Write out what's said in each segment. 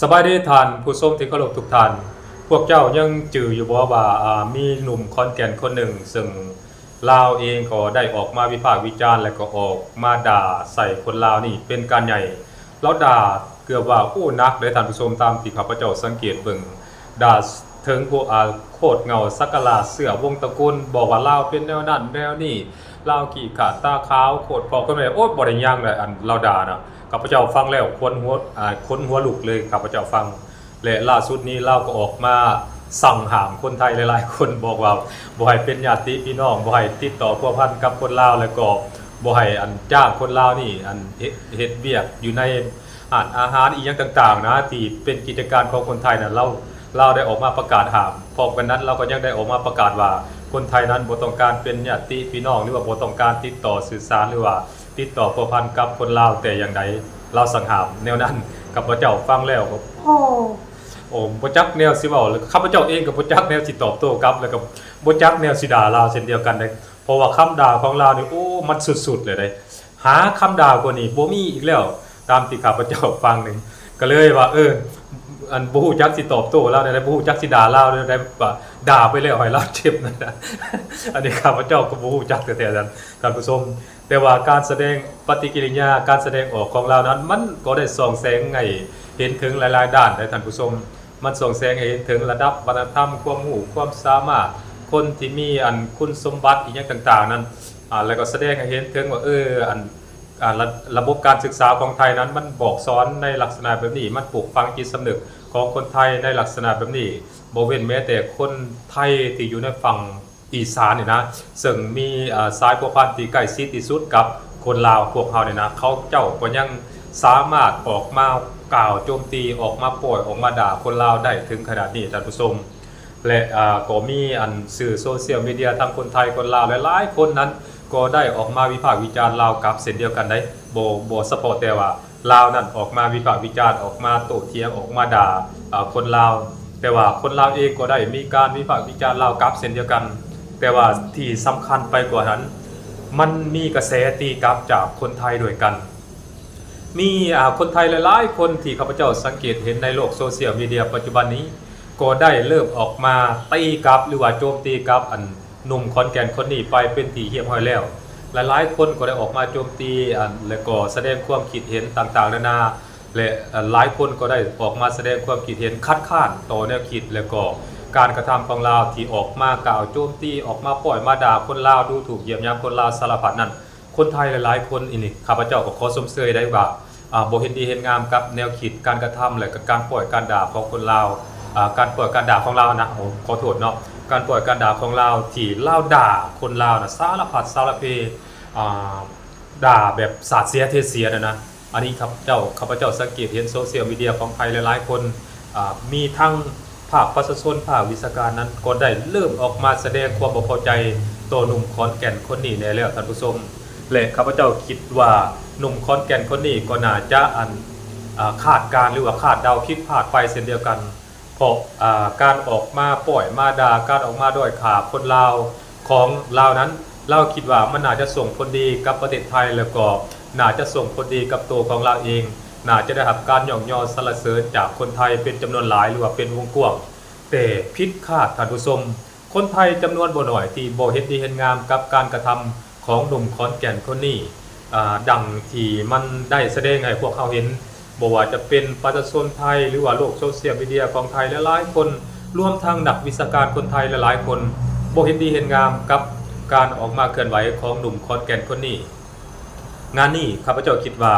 ສະບາຍດີທ່ານຜູ້ຊົມທີ່ເຄົາລົບທຸກທ່ານ. ພວກເຈົ້າຍັງຈື່ຢູ່ບໍ່ວ່າ ອາ ມີໜຸ່ມຂອນແກ່ນຄົນໜຶ່ງ ເຊິ່ງລາວເອງກໍໄດ້ອອກມາວິພາກວິຈານ ແລະ ກໍອອກມາດ່າໃສ່ຄົນລາວນີ້ເປັນການໃຫຍ່. ລາວດ່າເກືອບວ່າ ໂອ້ ໜັກເດ້ທ່ານຜູ້ຊົມ, ຕາມທີ່ຂ້າພະເຈົ້າສັງເກດເບິ່ງ, ດ່າເຖິງພວກ ອາ ໂຄດເຫງົ້າສັກກະລາດເຊື້ອວົງຕະກຸນ, ບອກວ່າລາວເປັນແນວນັ້ນແນວນີ້, ລາວຂີ້ຂາດຕາຂາວ, ໂຄດພໍ່ໂຄດແມ່, ໂອ້ຍ ບໍ່ໄດ້ຍັງເລີຍ ອັນລາວດ່ານະ. ຂ້າພະເຈົ້າຟັງແລ້ວຂົນຫົວ ອາ ຂົນຫົວລຸກເລີຍ ຂ້າພະເຈົ້າຟັງ. ແລະ ລ່າສຸດນີ້ລາວກໍອອກມາສັ່ງຫ້າມຄົນໄທຫຼາຍໆຄົນ, ບອກວ່າບໍ່ໃຫ້ເປັນຍາດຕິພີ່ນ້ອງ, ບໍ່ໃຫ້ຕິດຕໍ່ພົວພັນກັບຄົນລາວ, ແລ້ວກໍບໍ່ໃຫ້ ອັນ ຈ້າງຄົນລາວນີ້ ອັນ ເຮັດ ເຮັດວຽກຢູ່ໃນຮ້ານອາຫານອີ່ຫຍັງຕ່າງໆນະ ທີ່ເປັນກິດຈະການຂອງຄົນໄທນະ. ລາວ ລາວໄດ້ອອກມາປະກາດຫ້າມ. ພ້ອມກັນນັ້ນລາວກໍຍັງໄດ້ອອກມາປະກາດວ່າ ຄົນໄທນັ້ນບໍ່ຕ້ອງການເປັນຍາດຕິພີ່ນ້ອງ ຫຼືວ່າບໍ່ຕ້ອງການຕິດຕໍ່ສື່ສານ ຫຼືວ່າ ຕິດຕໍ່ພົວພັນກັບຄົນລາວແຕ່ຢ່າງໃດ, ລາວສັ່ງຫ້າມແນວນັ້ນ. ຂ້າພະເຈົ້າຟັງແລ້ວກໍ ໂອ້ ໂອ້ ບໍ່ຈັກແນວຊິເວົ້າ, ແລ້ວຂ້າພະເຈົ້າເອງກໍບໍ່ຈັກແນວຊິຕອບໂຕ້ກັບ, ແລ້ວກໍບໍ່ຈັກແນວຊິດ່າລາວເຊັ່ນດຽວກັນເດ້. ເພາະວ່າຄຳດ່າຂອງລາວນີ້ ໂອ້ ມັນສຸດໆເລີຍເດ້. ຫາຄຳດ່າກວ່ານີ້ບໍ່ມີອີກແລ້ວ, ຕາມທີ່ຂ້າພະເຈົ້າຟັງນີ້. ກໍເລີຍວ່າ ເອີ ອັນ ບໍ່ຮູ້ຈັກຊິຕອບໂຕ້ລາວແນວໃດ, ບໍ່ຮູ້ຈັກຊິດ່າລາວແນວໃດ, ວ່າດ່າໄປແລ້ວໃຫ້ລາວເຈັບນັ້ນນະ. ອັນນີ້ຂ້າພະເຈົ້າກໍບໍ່ຮູ້ຈັກແທ້ໆ ທ່ານ ທ່ານຜູ້ຊົມ. ແຕ່ວ່າການສະແດງປະຕິກິລິຍາ, ການສະແດງອອກຂອງລາວນັ້ນ ມັນກໍໄດ້ສ່ອງແສງໃຫ້ເຫັນເຖິງຫຼາຍໆດ້ານເດ້ທ່ານຜູ້ຊົມ. ມັນສ່ອງແສງໃຫ້ເຫັນເຖິງລະດັບວັດທະນະທຳ, ຄວາມຮູ້, ຄວາມສາມາດ, ຄົນທີ່ມີ ອັນ ຄຸນສົມບັດອີ່ຫຍັງຕ່າງໆນັ້ນ, ອາ ແລ້ວກໍສະແດງໃຫ້ເຫັນເຖິງວ່າ ເອີ ອັນ ອາ ລະ ລະບົບການສຶກສາຂອງໄທນັ້ນ ມັນບອກສອນໃນລັກສະນະແບບນີ້, ມັນປູກຝັງຈິດສຳນຶກຂອງຄົນໄທໃນລັກສະນະແບບນີ້, ບໍ່ເວັ້ນແມ້ແຕ່ຄົນໄທທີ່ຢູ່ໃນຝັ່ງ ອີສານນີ້ນະ ເຊິ່ງມີ ອາ ສາຍພົວພັນທີ່ໃກ້ຊິດທີ່ສຸດກັບຄົນລາວພວກເຮົານີ້ນະ, ເຂົາເຈົ້າກໍຍັງສາມາດອອກມາກ່າວໂຈມຕີ, ອອກມາປ້ອຍ, ອອກມາດ່າຄົນລາວໄດ້ເຖິງຂະໜາດນີ້ທ່ານຜູ້ຊົມ. ແລະ ອາ ກໍມີ ອັນ ສື່ໂຊຊຽວມີເດຍ ທັງຄົນໄທຄົນລາວຫຼາຍໆຄົນນັ້ນ ກໍໄດ້ອອກມາວິພາກວິຈານລາວກັບເຊັ່ນດຽວກັນໄດ໋. ບໍ່ ບໍ່ສະເພາະແຕ່ວ່າ ລາວນັ້ນອອກມາວິພາກວິຈານ, ອອກມາໂຕ້ຖຽງ, ອອກມາດ່າ ອາ ຄົນລາວ, ແຕ່ວ່າຄົນລາວເອງກໍໄດ້ມີການວິພາກວິຈານລາວກັບເຊັ່ນດຽວກັນ. ແຕ່ວ່າທີ່ສຳຄັນໄປກວ່ານັ້ນ ມັນມີກະແສຕີກັບຈາກຄົນໄທດ້ວຍກັນ. ມີ ອາ ຄົນໄທຫຼາຍໆຄົນທີ່ຂ້າພະເຈົ້າສັງເກດເຫັນໃນໂລກໂຊຊຽວມີເດຍປັດຈຸບັນນີ້ ກໍໄດ້ເລີ່ມອອກມາຕີກັບ ຫຼືວ່າໂຈມຕີກັບ ອັນ ໜຸ່ມຂອນແກ່ນຄົນນີ້ໄປເປັນທີ່ຮຽບຮ້ອຍແລ້ວ. ຫຼາຍໆຄົນກໍໄດ້ອອກມາໂຈມຕີ ອັນ ແລະກໍສະແດງຄວາມຄິດເຫັນຕ່າງໆນານາ ແລະ ອັນ ຫຼາຍຄົນກໍໄດ້ອອກມາສະແດງຄວາມຄິດເຫັນຄັດຄ້ານຕໍ່ແນວຄິດ ແລະກໍການກະທຳຂອງລາວທີ່ອອກມາກ່າວໂຈມຕີ, ອອກມາປ້ອຍມາດ່າຄົນລາວ, ດູຖູກຢຽບຫຍາມຄົນລາວສາລະພັດນັ້ນ. ຄົນໄທຫຼາຍໆຄົນ ອີນີ້ ຂ້າພະເຈົ້າກໍຂໍຊົມເຊີຍໄດ້ວ່າ ອາ ບໍ່ເຫັນດີເຫັນງາມກັບແນວຄິດການກະທຳ ແລະກະການປ້ອຍການດ່າຂອງຄົນລາວ, ອາ ການປ້ອຍການດ່າຂອງລາວນະ, ໂອ້ ຂໍໂທດເນາະ, ການປ້ອຍການດ່າຂອງລາວທີ່ລາວດ່າຄົນລາວນະ ສາລະພັດສາລະເພ, ອາ ດ່າແບບສາດເສຍເທເສຍນະນະ. ອັນນີ້ຂ້າພະເຈົ້າ ຂ້າພະເຈົ້າສັງເກດເຫັນໂຊຊຽວມີເດຍຂອງໄທຫຼາຍໆຄົນ, ອາ ມີທັງ ພາກປະຊາຊົນ, ພາກວິຊາການນັ້ນກໍໄດ້ເລີ່ມອອກມາສະແດງຄວາມບໍ່ພໍໃຈຕໍ່ໜຸ່ມຂອນແກ່ນຄົນນີ້ແດ່ແລ້ວທ່ານຜູ້ຊົມ. ແລະ ຂ້າພະເຈົ້າຄິດວ່າໜຸ່ມຂອນແກ່ນຄົນນີ້ກໍໜ້າຈະ ອັນ ອາ ຄາດການ ຫຼືວ່າຄາດເດົາຜິດພາດໄປເຊັ່ນດຽວກັນ, ເພາະ ອາ ການອອກມາປ້ອຍມາດ່າ, ການອອກມາດ້ອຍຄ່າຄົນລາວຂອງລາວນັ້ນ, ລາວຄິດວ່າມັນໜ້າຈະສົ່ງຜົນດີກັບປະເທດໄທ ແລ້ວກໍໜ້າຈະສົ່ງຜົນດີກັບໂຕຂອງລາວເອງ. ໜ້າຈະໄດ້ຮັບການຍ້ອງຍໍສັນລະເສີນຈາກຄົນໄທເປັນຈຳນວນຫຼາຍ ຫຼືວ່າເປັນວົງກວ້າງ, ແຕ່ຜິດຄາດທ່ານຜູ້ຊົມ, ຄົນໄທຈຳນວນບໍ່ໜ້ອຍທີ່ບໍ່ເຫັນດີເຫັນງາມກັບການກະທຳຂອງໜຸ່ມຂອນແກ່ນຄົນນີ້, ອາ ດັ່ງທີ່ມັນໄດ້ສະແດງໃຫ້ພວກເຮົາເຫັນ, ບໍ່ວ່າຈະເປັນປະຊາຊົນໄທ ຫຼືວ່າໂລກໂຊຊຽວມີເດຍຂອງໄທຫຼາຍໆຄົນ, ລວມທັງນັກວິຊາການຄົນໄທຫຼາຍໆຄົນ ບໍ່ເຫັນດີເຫັນງາມກັບການອອກມາເຄື່ອນໄຫວຂອງໜຸ່ມຂອນແກ່ນຄົນນີ້. ງານນີ້ຂ້າພະເຈົ້າຄິດວ່າ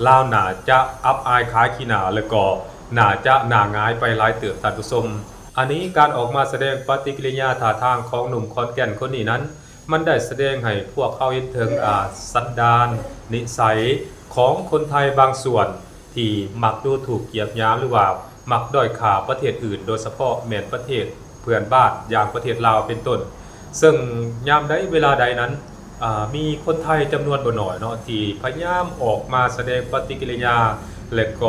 ລາວໜ້າຈະອັບອາຍຂາຍຂີ້ໜ້າ ແລະກໍໜ້າຈະໜ້າຫງາຍໄປຫຼາຍເຕີບທ່ານຜູ້ຊົມ. ອັນນີ້ການອອກມາສະແດງປະຕິກິລິຍາທ່າທາງຂອງໜຸ່ມຂອນແກ່ນຄົນນີ້ນັ້ນ ມັນໄດ້ສະແດງໃຫ້ພວກເຮົາເຫັນເຖິງ ອາ ສັນດານນິໄສຂອງຄົນໄທບາງສ່ວນ ທີ່ມັກດູຖູກກຽບຫຍາມ ຫຼືວ່າມັກດ້ອຍຄ່າປະເທດອື່ນ, ໂດຍສະເພາະແມ່ນປະເທດເພື່ອນບ້ານ ຢ່າງປະເທດລາວເປັນຕົ້ນ. ເຊິ່ງຍາມໃດເວລາໃດນັ້ນ ອາ ມີຄົນໄທຈຳນວນບໍ່ໜ້ອຍເນາະ ທີ່ພະຍາຍາມອອກມາສະແດງປະຕິກິລິຍາ ແລະກ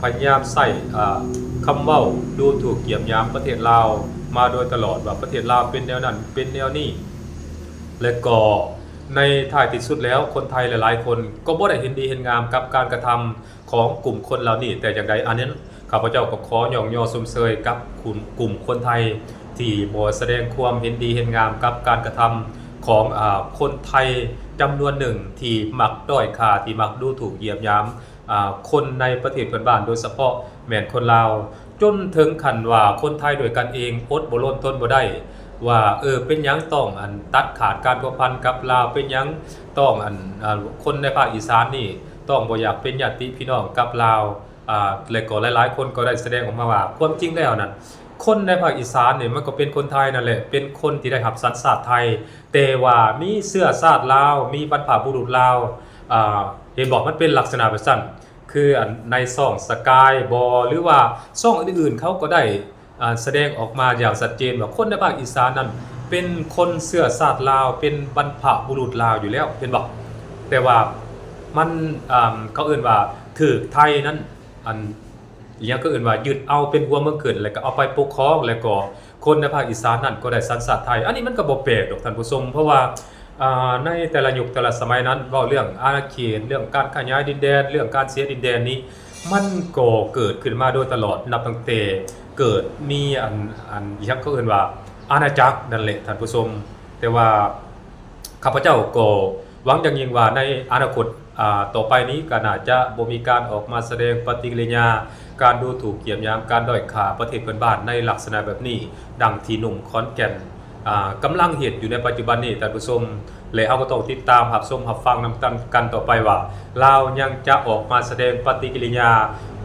ໍພະຍາຍາມໃຊ້ ອາ ຄຳເວົ້າດູຖູກກຽບຫຍາມປະເທດລາວມາໂດຍຕະຫຼອດ ວ່າປະເທດລາວເປັນແນວນັ້ນເປັນແນວນີ້ ແລະກໍໃນທ້າຍທີ່ສຸດແລ້ວ ຄົນໄທຫຼາຍໆຄົນກໍບໍ່ໄດ້ເຫັນດີເຫັນງາມກັບການກະທຳ ຂອງກຸ່ມຄົນເຫຼົ່ານີ້ແຕ່ຢ່າງໃດ. ອັນນັ້ນ ຂ້າພະເຈົ້າກໍຂໍຍ້ອງຍໍຊົມເຊີຍກັບກຸ່ມ ກຸ່ມຄົນໄທທີ່ບໍ່ສະແດງຄວາມເຫັນດີເຫັນງາມກັບການກະທຳຂອງ ອາ ຄົນໄທຈຳນວນໜຶ່ງທີ່ມັກດ້ອຍຄ່າ, ທີ່ມັກດູຖູກຢຽບຫຍາມ ອາ ຄົນໃນປະເທດເພື່ອນບ້ານ, ໂດຍສະເພາະແມ່ນຄົນລາວ, ຈົນເຖິງຂັ້ນວ່າຄົນໄທດ້ວຍກັນເອງອົດບໍ່ລົນທົນບໍ່ໄດ້ ວ່າ ເອີ ເປັນຫຍັງຕ້ອງ ອັນ ຕັດຂາດການພົວພັນກັບລາວ, ເປັນຫຍັງຕ້ອງ ອັນ ອາ ຄົນໃນພາກອີສານນີ້ຕ້ອງບໍ່ຢາກເປັນຍາດຕິພີ່ນ້ອງກັບລາວ. ອາ ແລະ ກໍຫຼາຍໆຄົນກໍໄດ້ສະແດງອອກມາວ່າ ຄວາມຈິງແລ້ວນັ້ນ ຄົນໃນພາກອີສານນີ້ມັນກໍເປັນຄົນໄທນັ້ນແຫຼະ, ເປັນຄົນທີ່ໄດ້ຮັບສັນຊາດໄທ, ແຕ່ວ່າມີເຊື້ອຊາດລາວ, ມີບັນພະບຸລຸດລາວ. ອາ ເຫັນບໍ່? ມັນເປັນລັກສະນະແບບຊັ້ນ. ຄື ອັນ ໃນຊ່ອງສະກາຍບໍ ຫຼືວ່າຊ່ອງອື່ນໆ ເຂົາກໍໄດ້ ອາ ສະແດງອອກມາຢ່າງຊັດເຈນວ່າ ຄົນໃນພາກອີສານນັ້ນເປັນຄົນເຊື້ອຊາດລາວ, ເປັນບັນພະບຸລຸດລາວຢູ່ແລ້ວ, ເຫັນບໍ່? ແຕ່ວ່າມັນ ອາ ເຂົາເອີ້ນວ່າຖືກໄທນັ້ນ ອັນ ອີ່ຫຍັງ ເຂົາເອີ້ນວ່າຍຶດເອົາເປັນຫົວເມືອງຂຶ້ນ ແລ້ວກໍເອົາໄປປົກຄອງ, ແລ້ວກໍຄົນໃນພາກອີສານນັ້ນກໍໄດ້ສັນຊາດໄທ. ອັນນີ້ມັນກໍບໍ່ແປກດອກທ່ານຜູ້ຊົມ, ເພາະວ່າ ອາ ໃນແຕ່ລະຍຸກແຕ່ລະສະໄໝນັ້ນ ເວົ້າເລື່ອງອານາເຂດ, ເລື່ອງການຂະຫຍາຍດິນແດນ, ເລື່ອງການເສຍດິນແດນນີ້ ມັນກໍເກີດຂຶ້ນມາໂດຍຕະຫຼອດ, ນັບຕັ້ງແຕ່ເກີດມີ ອັນ ອັນ ອີ່ຫຍັງ ເຂົາເອີ້ນວ່າອານາຈັກນັ້ນແຫຼະທ່ານຜູ້ຊົມ. ແຕ່ວ່າຂ້າພະເຈົ້າກໍຫວັງຢ່າງຍິ່ງວ່າໃນອະນາຄົດ ອາ ຕໍ່ໄປນີ້ກໍໜ້າຈະບໍ່ມີການອອກມາສະແດງປະຕິກິລິຍາການດູຖູກຢຽບຫຍາມ, ການດ້ອຍຄ່າປະເທດເພື່ອນບ້ານໃນລັກສະນະແບບນີ້ ດັ່ງທີ່ໜຸ່ມຂອນແກ່ນ ອາ ກຳລັງເຮັດຢູ່ໃນປັດຈຸບັນນີ້ທ່ານຜູ້ຊົມ. ແລະ ເຮົາກໍຕ້ອງຕິດຕາມຮັບຊົມຮັບຟັງນຳກັນ ກັນຕໍ່ໄປວ່າ ລາວຍັງຈະອອກມາສະແດງປະຕິກິລິຍາ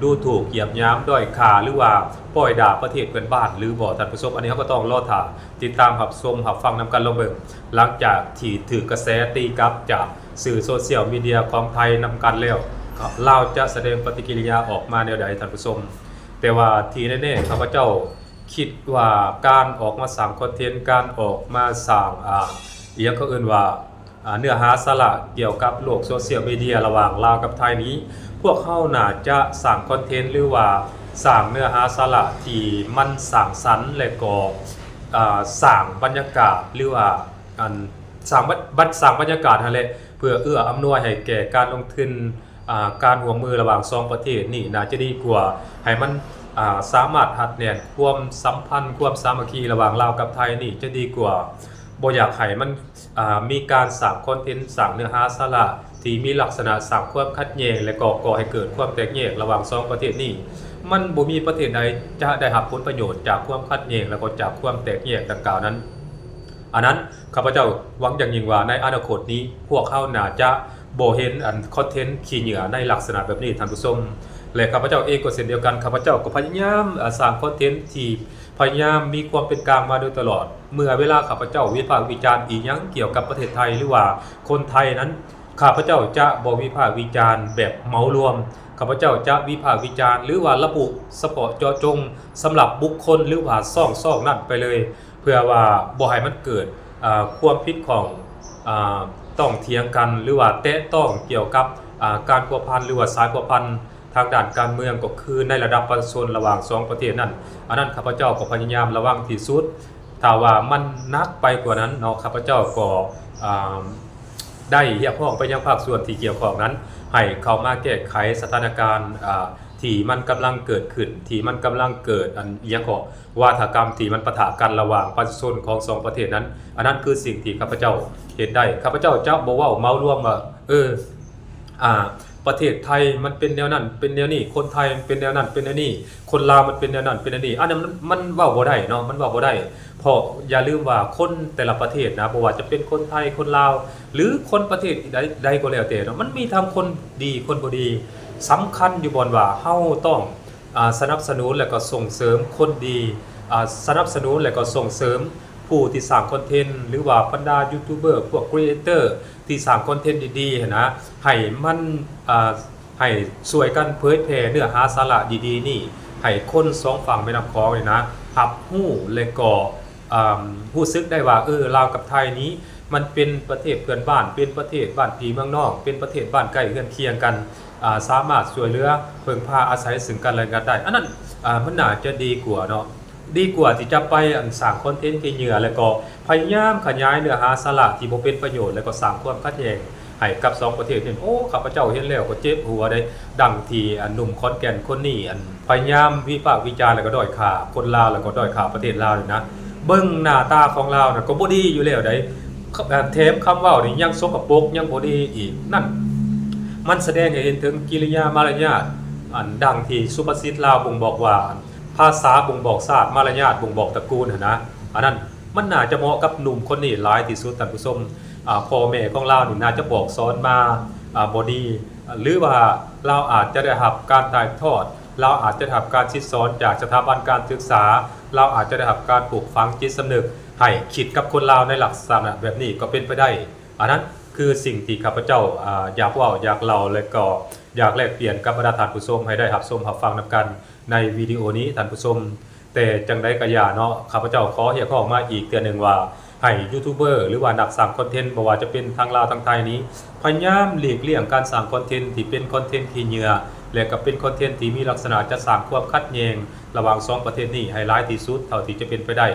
ດູຖູກຢຽບຫຍາມ, ດ້ອຍຄ່າ ຫຼືວ່າປ້ອຍດ່າປະເທດເພື່ອນບ້ານຫຼືບໍ່ທ່ານຜູ້ຊົມ. ອັນນີ້ເຮົາກໍຕ້ອງລໍຖ້າ ຕິດຕາມຮັບຊົມຮັບຟັງນຳກັນລອງເບິ່ງ. ຫຼັງຈາກທີ່ຖືກກະແສຕີກັບຈາກສື່ໂຊຊຽວມີເດຍຂອງໄທນຳກັນແລ້ວ ລາວຈະສະແດງປະຕິກິລິຍາອອກມາແນວໃດທ່ານຜູ້ຊົມ? ແຕ່ວ່າທີ່ແນ່ໆ ຂ້າພະເຈົ້າຄິດວ່າການອອກມາສ້າງຄອນເທັນ, ການອອກມາສ້າງ ອາ ອີ່ຫຍັງເຂົາເອີ້ນວ່າ ອາ ເນື້ອຫາສາລະກ່ຽວກັບໂລກໂຊຊຽວມີເດຍລະຫວ່າງລາວກັບໄທນີ້ ພວກເຮົາໜ້າຈະສ້າງຄອນເທັນ ຫຼືວ່າສ້າງເນື້ອຫາສາລະທີ່ມັນສ້າງສັນ ແລະກໍ ອາ ສ້າງບັນຍາກາດ ຫຼືວ່າ ອັນ ສ້າງບັນ ບັນ ສ້າງບັນຍາກາດຫັ້ນແຫຼະ ເພື່ອເອື້ອອຳນວຍໃຫ້ແກ່ການລົງທຶນ ອາ ການຮ່ວມມືລະຫວ່າງສອງປະເທດນີ້ໜ້າຈະດີກວ່າ ໃຫ້ມັນ ອາ ສາມາດຮັດແໜ້ນຄວາມສຳພັນ ຄວາມສາມັກຄີລະຫວ່າງລາວກັບໄທນີ້ຈະດີກວ່າ. ບໍ່ຢາກໃຫ້ມັນ ອາ ມີການສ້າງຄອນເທັນ ສ້າງເນື້ອຫາສາລະທີ່ມີລັກສະນະສ້າງຄວາມຂັດແຍ່ງ ແລະກໍກໍ່ໃຫ້ເກີດຄວາມແຕກແຍກລະຫວ່າງສອງປະເທດນີ້. ມັນບໍ່ມີປະເທດໃດຈະໄດ້ຮັບຜົນປະໂຫຍດຈາກຄວາມຂັດແຍ່ງ ແລະກໍຈາກຄວາມແຕກແຍກດັ່ງກ່າວນັ້ນ. ອັນນັ້ນ ຂ້າພະເຈົ້າຫວັງຢ່າງຍິ່ງວ່າໃນອະນາຄົດນີ້ ພວກເຮົາໜ້າຈະບໍ່ເຫັນ ອັນ ຄອນເທັນຂີ້ເຫຍື້ອໃນລັກສະນະແບບນີ້ທ່ານຜູ້ຊົມ. ແລະ ຂ້າພະເຈົ້າເອງກໍເຊັ່ນດຽວກັນ, ຂ້າພະເຈົ້າກໍພະຍາຍາມ ອາ ສ້າງຄອນເທັນທີ່ພະຍາຍາມມີຄວາມເປັນກາງມາໂດຍຕະຫຼອດ. ເມື່ອເວລາຂ້າພະເຈົ້າວິພາກວິຈານອີ່ຫຍັງກ່ຽວກັບປະເທດໄທ ຫຼືວ່າຄົນໄທນັ້ນ, ຂ້າພະເຈົ້າຈະບໍ່ວິພາກວິຈານແບບເໝົາລວມ. ຂ້າພະເຈົ້າຈະວິພາກວິຈານ ຫຼືວ່າລະບຸສະເພາະເຈາະຈົງສຳລັບບຸກຄົນ ຫຼືວ່າຊ່ອງໆນັ້ນໄປເລີຍ. ເພື່ອວ່າບໍ່ໃຫ້ມັນເກີດ ອາ ຄວາມຜິດຂ້ອງ ອາ ຕ້ອງຖຽງກັນ ຫຼືວ່າແຕະຕ້ອງກ່ຽວກັບ ອາ ການພົວພັນ ຫຼືວ່າສາຍພົວພັນທາງດ້ານການເມືອງ ກໍຄືໃນລະດັບປະຊາຊົນລະຫວ່າງສອງປະເທດນັ້ນ. ອັນນັ້ນຂ້າພະເຈົ້າກໍພະຍາຍາມລະວັງທີ່ສຸດ. ຖ້າວ່າມັນໜັກໄປກວ່ານັ້ນເນາະ, ຂ້າພະເຈົ້າກໍ ອາ ໄດ້ຮຽກຮ້ອງໄປຍັງພາກສ່ວນທີ່ກ່ຽວຂ້ອງນັ້ນ ໃຫ້ເຂົ້າມາແກ້ໄຂສະຖານະການ ອາ ທີ່ມັນກຳລັງເກີດຂຶ້ນ, ທີ່ມັນກຳລັງເກີດ ອັນ ອີ່ຫຍັງເກາະ ວາທະກຳທີ່ມັນປະທະກັນລະຫວ່າງປະຊາຊົນຂອງສອງປະເທດນັ້ນ. ອັນນັ້ນຄືສິ່ງທີ່ຂ້າພະເຈົ້າເຮັດໄດ້. ຂ້າພະເຈົ້າຈະບໍ່ເວົ້າເໝົາລວມວ່າ ເອີ ອາ ປະເທດໄທມັນເປັນແນວນັ້ນເປັນແນວນີ້, ຄົນໄທມັນເປັນແນວນັ້ນເປັນແນວນີ້, ຄົນລາວມັນເປັນແນວນັ້ນເປັນແນວນີ້. ອັນນັ້ນມັນ ມັນເວົ້າບໍ່ໄດ້ເນາະ, ມັນເວົ້າບໍ່ໄດ້. ເພາະຢ່າລືມວ່າຄົນແຕ່ລະປະເທດນະ, ບໍ່ວ່າຈະເປັນຄົນໄທ, ຄົນລາວ ຫຼື ຄົນປະເທດໃດ ໃດກໍແລ້ວແຕ່ເນາະ, ມັນມີທັງຄົນດີ ຄົນບໍ່ດີ. ສຳຄັນຢູ່ບ່ອນວ່າເຮົາຕ້ອງ ອາ ສະໜັບສະໜູນ ແລະກໍສົ່ງເສີມຄົນດີ, ອາ ສະໜັບສະໜູນ ແລະກໍສົ່ງເສີມຜູ້ທີ່ສ້າງຄອນເທັນ ຫຼືວ່າບັນດາຢູທູບເບີ ພວກຄຣີເອເຕີ ທີ່ສ້າງຄອນເທັນດີໆຫັ້ນນະ, ໃຫ້ມັນ ອາ ໃຫ້ຊ່ວຍກັນເຜີຍແຜ່ເນື້ອຫາສາລະດີໆນີ້ ໃຫ້ຄົນສອງຝັ່ງແມ່ນ້ຳຂອງນີ້ນະ ຮັບຮູ້ ແລະກໍ ອາ ຮູ້ສຶກໄດ້ວ່າ ເອີ ລາວກັບໄທນີ້ ມັນເປັນປະເທດເພື່ອນບ້ານ, ເປັນປະເທດບ້ານພີ່ເມືອງນ້ອງ, ເປັນປະເທດບ້ານໃກ້ເຮືອນຄຽງກັນ, ອາ ສາມາດຊ່ວຍເຫຼືອເພິ່ງພາອາໄສຊຶ່ງກັນແລະກັນໄດ້. ອັນນັ້ນ ອາ ມັນໜ້າຈະດີກວ່າເນາະ, ດີກວ່າທີ່ຈະໄປ ອັນ ສ້າງຄອນເທັນຂີ້ເຫຍື້ອ ແລ້ວກໍພະຍາຍາມຂະຫຍາຍເນື້ອຫາສາລະທີ່ບໍ່ເປັນປະໂຫຍດ ແລ້ວກໍສ້າງຄວາມຂັດແຍ່ງ ໃຫ້ກັບສອງປະເທດນີ້. ໂອ້ ຂ້າພະເຈົ້າເຫັນແລ້ວກໍເຈັບຫົວເດ້ ດັ່ງທີ່ ອັນ ໜຸ່ມຂອນແກ່ນຄົນນີ້ ອັນ ພະຍາຍາມວິພາກວິຈານ ແລ້ວກໍດ້ອຍຄ່າຄົນລາວ ແລ້ວກໍດ້ອຍຄ່າປະເທດລາວນີ້ນະ. ເບິ່ງໜ້າຕາຂອງລາວນະກໍບໍ່ດີຢູ່ແລ້ວໃດ໋ ແຖມຄຳເວົ້ານີ້ຍັງສົກກະປົກ ຍັງບໍ່ດີອີກ. ນັ້ນມັນສະແດງໃຫ້ເຫັນເຖິງກິລິຍາມາລະຍາດ ອັນ ດັ່ງທີ່ສຸພາສິດລາວບົ່ງບອກວ່າ ພາສາບົ່ງບອກຊາດ ມາລະຍາດບົ່ງບອກຕະກູນຫັ້ນນະ. ອັນນັ້ນມັນໜ້າຈະເໝາະກັບໜຸ່ມຄົນນີ້ຫຼາຍທີ່ສຸດທ່ານຜູ້ຊົມ. ອາ ພໍ່ແມ່ຂອງລາວນີ້ໜ້າຈະບອກສອນມາ ອາ ບໍ່ດີ ຫຼືວ່າລາວອາດຈະໄດ້ຮັບການຖ່າຍທອດ ລາວອາດຈະໄດ້ຮັບການສິດສອນຈາກສະຖາບັນການສຶກສາ ລາວອາດຈະໄດ້ຮັບການປູກຝັງຈິດສຳນຶກໃຫ້ຄິດກັບຄົນລາວໃນລັກສະນະແບບນີ້ກໍເປັນໄປໄດ້. ອັນນັ້ນຄືສິ່ງທີ່ຂ້າພະເຈົ້າ ອາ ຢາກເວົ້າ ຢາກເລົ່າ ແລະກໍຢາກແລກປ່ຽນກັບບັນດາທ່ານຜູ້ຊົມໃຫ້ໄດ້ຮັບຊົມຮັບຟັງນຳກັນໃນວິດີໂອນີ້ທ່ານຜູ້ຊົມ. ແຕ່ຈັ່ງໃດກໍຢ່າເນາະ ຂ້າພະເຈົ້າຂໍຮຽກຮ້ອງມາອີກເທື່ອໜຶ່ງວ່າ ໃຫ້ຢູທູບເບີ ຫຼືວ່ານັກສ້າງຄອນເທັນ ບໍ່ວ່າຈະເປັນທັງລາວທັງໄທນີ້ ພະຍາຍາມຫຼີກລ່ຽງການສ້າງຄອນເທັນທີ່ເປັນຄອນເທັນຂີ້ເຫຍື້ອ ແລະກໍເປັນຄອນເທັນທີ່ມີລັກສະນະຈະສ້າງຄວາມຂັດແຍ່ງລະຫວ່າງສອງປະເທດນີ້ໃຫ້ຫຼາຍທີ່ສຸດເທົ່າທີ່ຈະເປັນໄປໄດ້.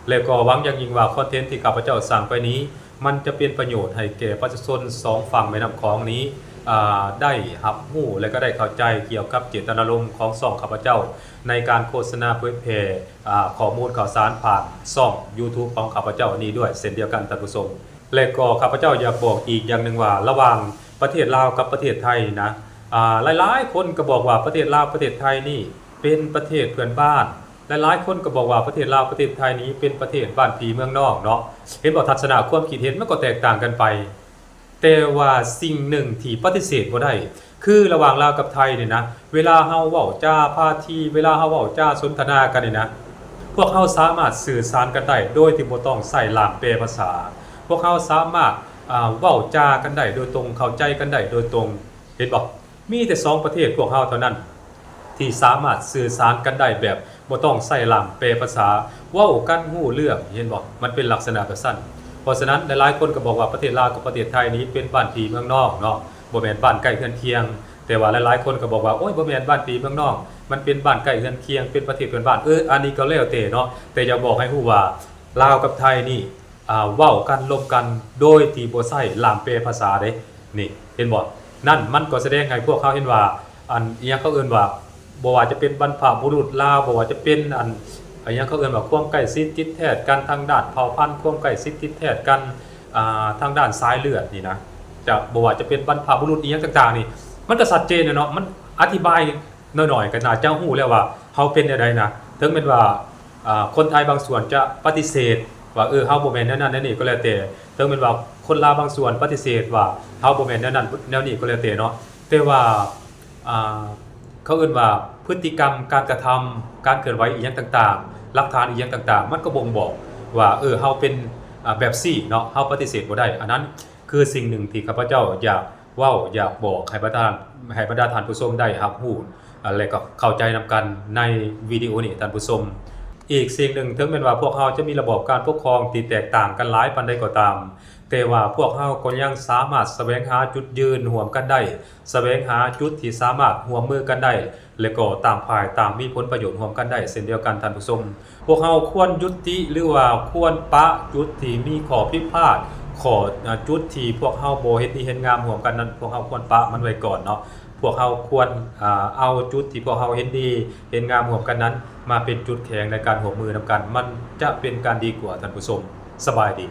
ແລະກໍຫວັງຢ່າງຍິ່ງວ່າຄອນເທັນທີ່ຂ້າພະເຈົ້າສ້າງໄປນີ້ ມັນຈະເປັນປະໂຫຍດໃຫ້ແກ່ປະຊາຊົນສອງຝັ່ງແມ່ນ້ຳຂອງນີ້ ອາ ໄດ້ຮັບຮູ້ ແລະກໍໄດ້ເຂົ້າໃຈກ່ຽວກັບເຈດຕະນາລົມຂອງຊ່ອງຂ້າພະເຈົ້າ ໃນການໂຄສະນາເຜີຍແຜ່ ອາ ຂໍ້ມູນຂ່າວສານຜ່ານຊ່ອງຢູທູບຂອງຂ້າພະເຈົ້ານີ້ດ້ວຍເຊັ່ນດຽວກັນທ່ານຜູ້ຊົມ. ແລະກໍຂ້າພະເຈົ້າຢາກບອກອີກຢ່າງໜຶ່ງວ່າ ລະຫວ່າງປະເທດລາວກັບປະເທດໄທນີ້ນະ ອາ ຫຼາຍໆຄົນກໍບອກວ່າປະເທດລາວປະເທດໄທນີ້ເປັນປະເທດເພື່ອນບ້ານ ຫຼາຍໆຄົນກໍບອກວ່າປະເທດລາວປະເທດໄທນີ້ເປັນປະເທດບ້ານພີ່ເມືອງນ້ອງເນາະ. ເຫັນບໍ່ ທັດສະນະຄວາມຄິດເຫັນມັນກໍແຕກຕ່າງກັນໄປ. ແຕ່ວ່າສິ່ງໜຶ່ງທີ່ປະຕິເສດບໍ່ໄດ້ ຄືລະຫວ່າງລາວກັບໄທນີ້ນະ ເວລາເຮົາເວົ້າຈາພາທີ ເວລາເຮົາເວົ້າຈາສົນທະນາກັນນີ້ນະ ພວກເຮົາສາມາດສື່ສານກັນໄດ້ໂດຍທີ່ບໍ່ຕ້ອງໃຊ້ລ່າມແປພາສາ. ພວກເຮົາສາມາດ ອາ ເວົ້າຈາກັນໄດ້ໂດຍຕົງ ເຂົ້າໃຈກັນໄດ້ໂດຍຕົງ. ເຫັນບໍ່? ມີແຕ່ສອງປະເທດພວກເຮົາເທົ່ານັ້ນ ທີ່ສາມາດສື່ສານກັນໄດ້ແບບບໍ່ຕ້ອງໃຊ້ລ່າມແປພາສາ ເວົ້າກັນຮູ້ເລື່ອງ ເຫັນບໍ່? ມັນເປັນລັກສະນະແບບຊັ້ນ. ເພາະສະນັ້ນ ຫຼາຍໆຄົນກໍບອກວ່າປະເທດລາວກັບປະເທດໄທນີ້ເປັນບ້ານພີ່ເມືອງນ້ອງເນາະ ບໍ່ແມ່ນບ້ານໃກ້ເຮືອນຄຽງ. ແຕ່ວ່າຫຼາຍໆຄົນກໍບອກວ່າ ໂອ້ຍ ບໍ່ແມ່ນບ້ານພີ່ເມືອງນ້ອງ ມັນເປັນບ້ານໃກ້ເຮືອນຄຽງ ເປັນປະເທດເພື່ອນບ້ານ. ເອີ ອັນນີ້ກໍແລ້ວແຕ່ເນາະ ແຕ່ຢາກບອກໃຫ້ຮູ້ວ່າ ລາວກັບໄທນີ້ ອາ ເວົ້າກັນລົມກັນໂດຍທີ່ບໍ່ໃຊ້ລ່າມແປພາສາເດ້. ນີ້ ເຫັນບໍ່? ນັ້ນມັນກໍສະແດງໃຫ້ພວກເຮົາເຫັນວ່າ ອັນ ອີຫຍັງເຂົາເອີ້ນວ່າ ບໍ່ວ່າຈະເປັນບັນພະບຸລຸດລາວ ບໍ່ວ່າຈະເປັນ ອັນ ອີຫຍັງເຂົາເອີ້ນວ່າ ຄວາມໃກ້ຊິດຕິດແທດກັນທາງດ້ານເຜົ່າພັນ ຄວາມໃກ້ຊິດຕິດແທດກັນ ອາ ທາງດ້ານສາຍເລືອດນີ້ນະ ຈະ ບໍ່ວ່າຈະເປັນບັນພະບຸລຸດອີຫຍັງຕ່າງໆນີ້ ມັນກໍຊັດເຈນແຫຼະເນາະ ມັນອະທິບາຍ ໜ້ອຍໆກໍໜ້າຈະຮູ້ແລ້ວວ່າເຮົາເປັນແນວໃດນະ. ເຖິງແມ່ນວ່າ ອາ ຄົນໄທບາງສ່ວນຈະປະຕິເສດວ່າ ເອີ ເຮົາບໍ່ແມ່ນແນວນັ້ນແນວນີ້ກໍແລ້ວແຕ່, ເຖິງແມ່ນວ່າຄົນລາວບາງສ່ວນປະຕິເສດວ່າເຮົາບໍ່ແມ່ນແນວນັ້ນແນວນີ້ກໍແລ້ວແຕ່ເນາະ, ແຕ່ວ່າ ອາ ເຂົາເອີ້ນວ່າພຶດຕິກຳ, ການກະທຳ, ການເຄື່ອນໄຫວອີ່ຫຍັງຕ່າງໆ, ຫຼັກຖານອີ່ຫຍັງຕ່າງໆ ມັນກໍບົ່ງບອກວ່າ ເອີ ເຮົາເປັນ ອາ ແບບຊີ້ເນາະ, ເຮົາປະຕິເສດບໍ່ໄດ້. ອັນນັ້ນຄືສິ່ງໜຶ່ງທີ່ຂ້າພະເຈົ້າຢາກ ເວົ້າ ຢາກບອກໃຫ້ບັນດາ ໃຫ້ບັນດາທ່ານຜູ້ຊົມໄດ້ຮັບຮູ້ ແລະ ກໍເຂົ້າໃຈນຳກັນໃນວິດີໂອນີ້ທ່ານຜູ້ຊົມ. ອີກສິ່ງໜຶ່ງ, ເຖິງແມ່ນວ່າພວກເຮົາຈະມີລະບອບການປົກຄອງທີ່ແຕກຕ່າງກັນຫຼາຍປານໃດກໍຕາມ, ແຕ່ວ່າພວກເຮົາກໍຍັງສາມາດສະແຫວງຫາຈຸດຢືນຮ່ວມກັນໄດ້, ສະແຫວງຫາຈຸດທີ່ສາມາດຮ່ວມມືກັນໄດ້ ແລະ ກໍຕ່າງຝ່າຍຕ່າງມີຜົນປະໂຫຍດຮ່ວມກັນໄດ້ເຊັ່ນດຽວກັນທ່ານຜູ້ຊົມ. ພວກເຮົາຄວນຢຸດຕິ ຫຼືວ່າຄວນປະຈຸດທີ່ມີຂໍ້ຜິດພາດ, ຂໍ້ ອາ ຈຸດທີ່ພວກເຮົາບໍ່ເຫັນດີເຫັນງາມຮ່ວມກັນນັ້ນ, ພວກເຮົາຄວນປະມັນໄວ້ກ່ອນເນາະ. ພວກເຮົາຄວນ ອາ ເອົາຈຸດທີ່ພວກເຮົາເຫັນດີເຫັນງາມຮ່ວມກັນນັ້ນ ມາເປັນຈຸດແຂງໃນການຮ່ວມມືນຳກັນ, ມັນຈະເປັນການດີກວ່າທ່ານຜູ້ຊົມ. ສະບາຍດີ.